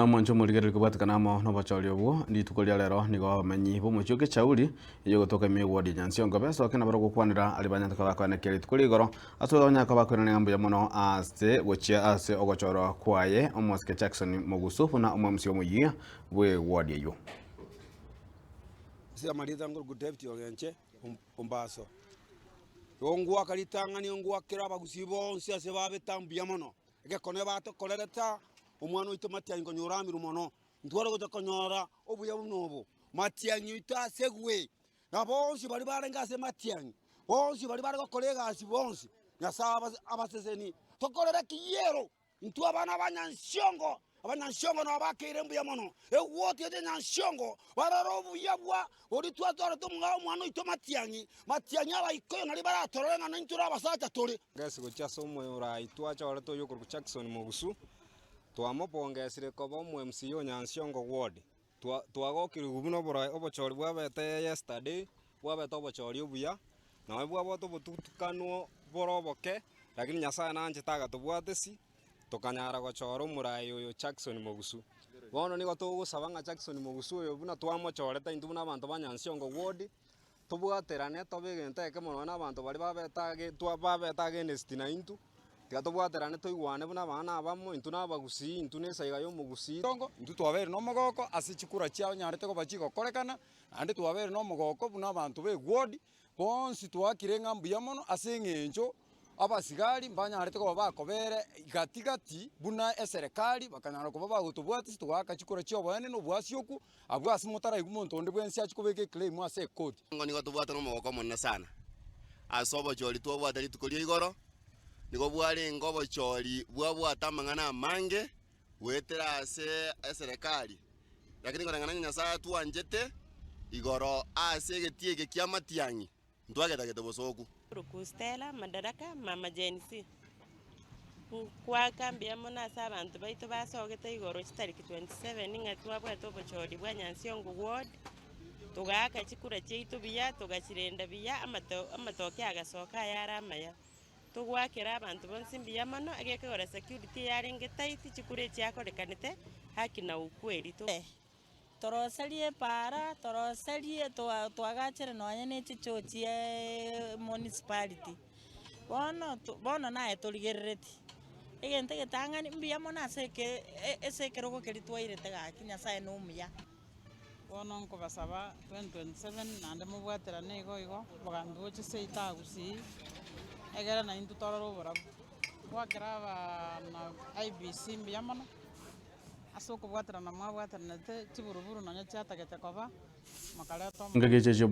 Omonche omorigereria kobwatekana amo nobochori obwo, rituko ria rero nigo abamenyi b'omochie o Kechauri, eyio egotoka ime y'eward ya Nyansiongo besoke nabo gokwanera aria banyarete koba bakoenekia rituko ria igoro ase banyare koba bakoirania ng'a mbuya mono ase gochia ase ogochorwa kwaye omosike Jackson Mogusu buna omwemsi omoyia bw'eward eyio. Ase amarieta nkorokwa David Ogenche Ombaso. Igo ngoaka ritang'ani ngoakere abagusii bonsi ase babete mbuya mono, egekone batokorerete Omwana oito Matiang'i konya oramirwe mono, ntware gocha konyora obuya buna obo. Matiang'i oito asegwe, na bonsi baria barenge ase Matiang'i, bonsi baria bare gokora egasi bonsi, Nyasae abasesenie. Tokorere kiyero, intwe abana ba Nyansiongo, abanyansiongo nabo bakeire mbuya mono. Egwoti ete Nyansiongo, barore obuya bwa oria twatwarete omwana oito Matiang'i, Matiang'i Abaikoyo nario baratorore ng'a naintwe abasacha tore. Gesi gochia ase omorai twachorete oyio okorokwa Jackson Mogusu, twamopongesire koba omo MCA o Nyansiongo ward. Twa twagokirigwe buna oborai obochori bwabete yesterday, bwabete obochori obuya, nonye bwabwate obotutukano bore oboke, lakini Nyasaye nanchete agatobwatesi, tokanyara gochora omorai oyo Jackson Mogusu. Bono nigo togosaba ng'a Jackson Mogusu oyo buna twamochorete intwe buna abanto ba Nyansiongo ward, Tobwaterane tobe egento ekemo nonya na abanto baria babete age twa babete against naintwe, tiga tobwaterane toigwane buna abana abamo, intwe na abagusii, intwe na esaiga ya omogusii. Intwe twabeire nomogoko ase chikura chianyarete koba chigokorekana, naende twabeire nomogoko buna abanto b'eward, bonsi twakire ng'a mbuya mono ase eng'encho Abasigari mbanyarete koba bakobera gati gati buna eserekari, bakanyara koba bagotobwatia togaaka chikura chi'oboene na oboasioku, abwo ase motaraigwe monto onde bwensi achie kobeka eclaim ase ekoti. Nigo nigo tobwate nomogoko omonene sana ase obochori twabwate rituko ria igoro, nigo bwarenge obochori bwabwate amang'ana amange goetera ase eserekari, lakini koreng'ana ng'a Nyasaye atwanchete igoro ase egetii eke ki'amatiang'i. Ntwagetagete bosooku. Korokwa Stella Madaraka, mama Gen Z. Nkwaka mbuya mono ase abanto baito basogete igoro chitariki 27 ng'a twabwate obochori bwa Nyansiongo ward, togaaka chikura chiaito buya, togachirenda buya, amato amatoke agasoka ayare amaya. Togoakera abanto bonsi mbuya mono, egekogera security eyarenge tight, chikura echiakorekanete, haki na ukweli. Toroserie epaara, toroserie twagachere nonya ne chichoo chia municipality. Bono bono naye torigerereti, egento egetang'ani mbuya mono ase eke ase ekerogo keria twairete gaki Nyasaye na omuya. Bono nkobasaba 2027 naende mobwaterane igo igo, obogambi boche seito aa Gusii, egere naintwe torore oborabu. Goakera abana IEBC mbuya mono. Ase okobwaterana mwabwateranete chiburuburu nonya chiatagete koba, mokareta Ngaki echi omoyo.